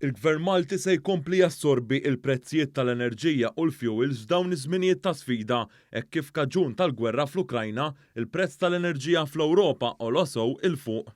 Il-Gvern Malti se jkompli jassorbi l-prezzijiet tal-enerġija u l-fuels f'dawn iż-żminijiet ta' sfida hekk kif kaġun tal-gwerra fl-Ukrajna, il-prezz tal-enerġija fl-Ewropa għola sew 'il fuq.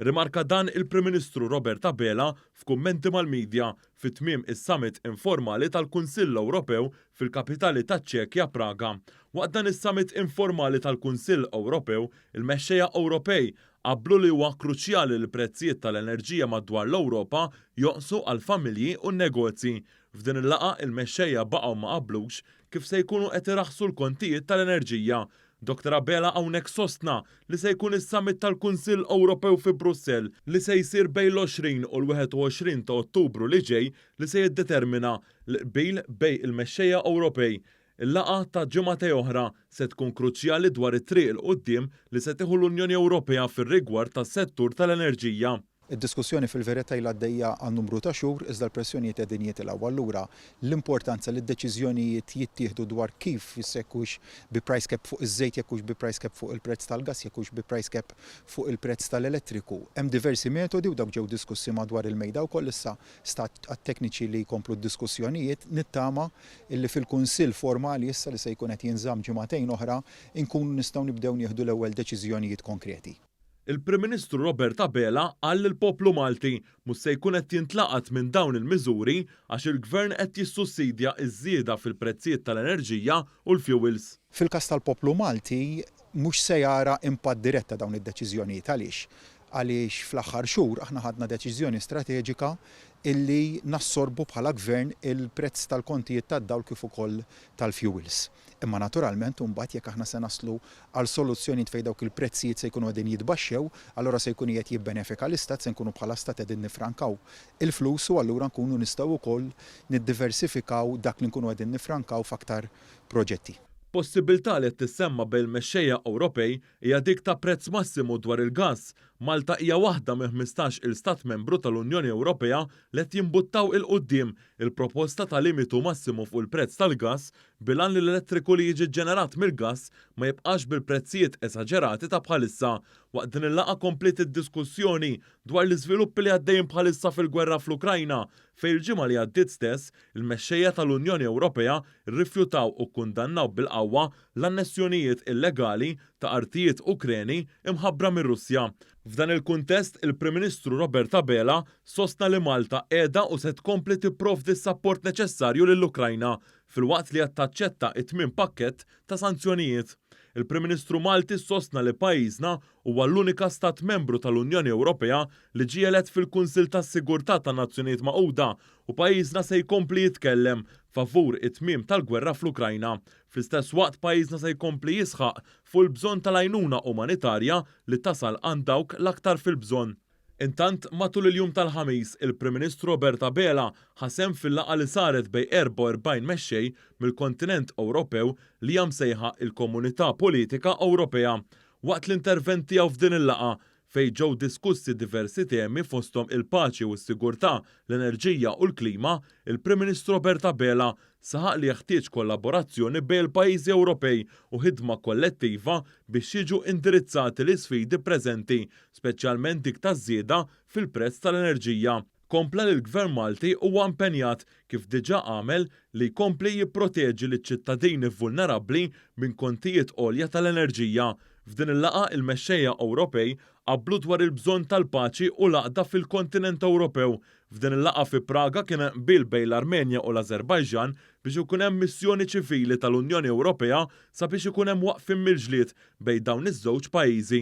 Irrimarka dan il-Prim Ministru Robert Abela f'kummenti mal-midja fi tmiem is-summit informali tal-Kunsill Ewropew fil-kapitali taċ-Ċekja Praga. Waqt dan is-summit informali tal-Kunsill Ewropew, il-mexxejja Ewropej Qablu li huwa kruċjali li l-prezzijiet tal-enerġija madwar l-Ewropa jonqsu għall-familji u n-negozji. F'din il-laqgħa il-mexxejja baqgħu ma qablux kif se jkunu qed iraħħsu l-kontijiet tal-enerġija. Dottor Abela hawnhekk sostna li se jkun is-summit tal-Kunsill Ewropew fi Brussell li se jsir bejn l-20 u l-21 ta' Ottubru li ġej li se jiddetermina l-qbil bejn il-mexxejja Ewropej. Il-laqgħa ta' ġimgħatej oħra se tkun kruċjali dwar it-triq 'il quddiem li se tieħu l-Unjoni Ewropea fir-rigward tas-settur tal-enerġija. Id-diskussjoni fil-verità ilha għaddejja għal numru ta' xhur iżda l-pressjonijiet qegħdin jitilgħu. Allura l-importanza li d-deċiżjonijiet jittieħdu dwar kif jekk hux bi price cap fuq iż-żejt, jekk hux bi price cap fuq il-prezz tal-gass, jekk hux bi price cap fuq il-prezz tal-elettriku. Hemm diversi metodi u dawk ġew diskussi madwar il-mejda wkoll issa sta għat-tekniċi li jkomplu d-diskussjonijiet. Nittama illi fil-Kunsill formali issa li se jkun qed jinżamm ġimagħtejn oħra inkunu nistgħu nibdew nieħdu l-ewwel deċiżjonijiet konkreti. Il-Prim Ministru Robert Abela qal li l-poplu Malti mhux se jkun qed jintlaqat minn dawn il-miżuri għax il-Gvern qed jissussidja ż-żieda fil-prezzijiet tal-enerġija u l-fuels. Fil-każ tal-poplu Malti mhux se jara impatt dirett ta' dawn id-deċiżjonijiet. Għaliex? Għaliex fl-aħħar xhur aħna ħadna deċiżjoni strateġika illi nassorbu bħala Gvern il-prezz tal-kontijiet tad-dawl kif ukoll tal-fuels. Imma naturalment imbagħad jekk aħna se naslu għal soluzzjonijiet fejn dawk il-prezzijiet se jkunu qegħdin jitbaxxew, allura se jkun qiegħed jibbenefika l-Istat, se nkunu bħala Stat qegħdin niffrankaw il-flus u allura nkunu nistgħu wkoll niddiversifikaw dak li nkunu qegħdin niffrankaw f'aktar proġetti. Possibbiltà li qed tissemma bejn il-mexxejja Ewropej hija dik ta' prezz massimu dwar il-gass. Malta hija waħda minn 15 il stat membru tal-Unjoni Ewropea li qed jimbuttaw 'il quddiem il-proposta ta' limitu massimu fuq il-prezz tal-gass bil-għan li l-elettriku li jiġi ġġenerat mill-gass ma jibqax bil-prezzijiet esaġerati ta' bħalissa. Waqt din il-laqgħa kompliet id-diskussjoni dwar l-iżviluppi li għaddejjin bħalissa fil-gwerra fl-Ukrajna fejn il-ġimgħa li għaddiet stess il-mexxejja tal-Unjoni Ewropea rrifjutaw u kkundannaw bil-qawwa l-annessjonijiet illegali ta' artijiet Ukreni mħabbra mir-Russja. F'dan il-kuntest, il-Prim Ministru Robert Abela sostna li Malta qiegħda u se tkompli tipprovdi s-sapport neċessarju lill-Ukrajna, filwaqt li qed taċċetta t-tmien pakkett ta' sanzjonijiet. Il-Prim Ministru Malti sostna li pajjiżna huwa l-unika stat membru tal-Unjoni Ewropea li ġie elett fil-Kunsill tas-Sigurtà tan-Nazzjonijiet Magħquda u pajjiżna se jkompli jitkellem favur it-tmiem tal-gwerra fl-Ukrajna. Fl-istess waqt pajjiżna se jkompli jisħaq fuq il-bżonn tal-għajnuna umanitarja li tasal għand dawk l-aktar fil-bżonn. Intant, matul il-jum tal-Ħamis, il-Prim Ministru Robert Abela ħa sehem fil-laqgħa li saret bejn 44 mexxej mill-kontinent Ewropew li hija msejħa il-Komunità Politika Ewropea. Waqt l-intervent tiegħu f'din il-laqgħa, fejn ġew diskussi diversi temi fosthom il-paċi u s-sigurtà, l-enerġija u l-klima, il-Prim Ministru Robert Abela saħaq li jeħtieġ kollaborazzjoni bejn il-pajjiżi Ewropej u ħidma kollettiva biex jiġu indirizzati l-isfidi preżenti, speċjalment dik taż-żieda fil-prezz tal-enerġija. Kompla li l-Gvern Malti huwa impenjat, kif diġà għamel, li jkompli jipproteġi liċ-ċittadini vulnerabbli minn kontijiet għolja tal-enerġija. F'din il-laqgħa il-mexxejja Ewropej qablu dwar il-bżonn tal-paċi u l-għaqda fil-kontinent Ewropew. F'din il-laqgħa fi Praga kien hemm qbil bejn l-Armenja u l-Ażerbajġan biex ikun hemm missjoni ċivili tal-Unjoni Ewropea sabiex ikun hemm waqfien mill-ġlied bejn dawn iż-żewġ pajjiżi.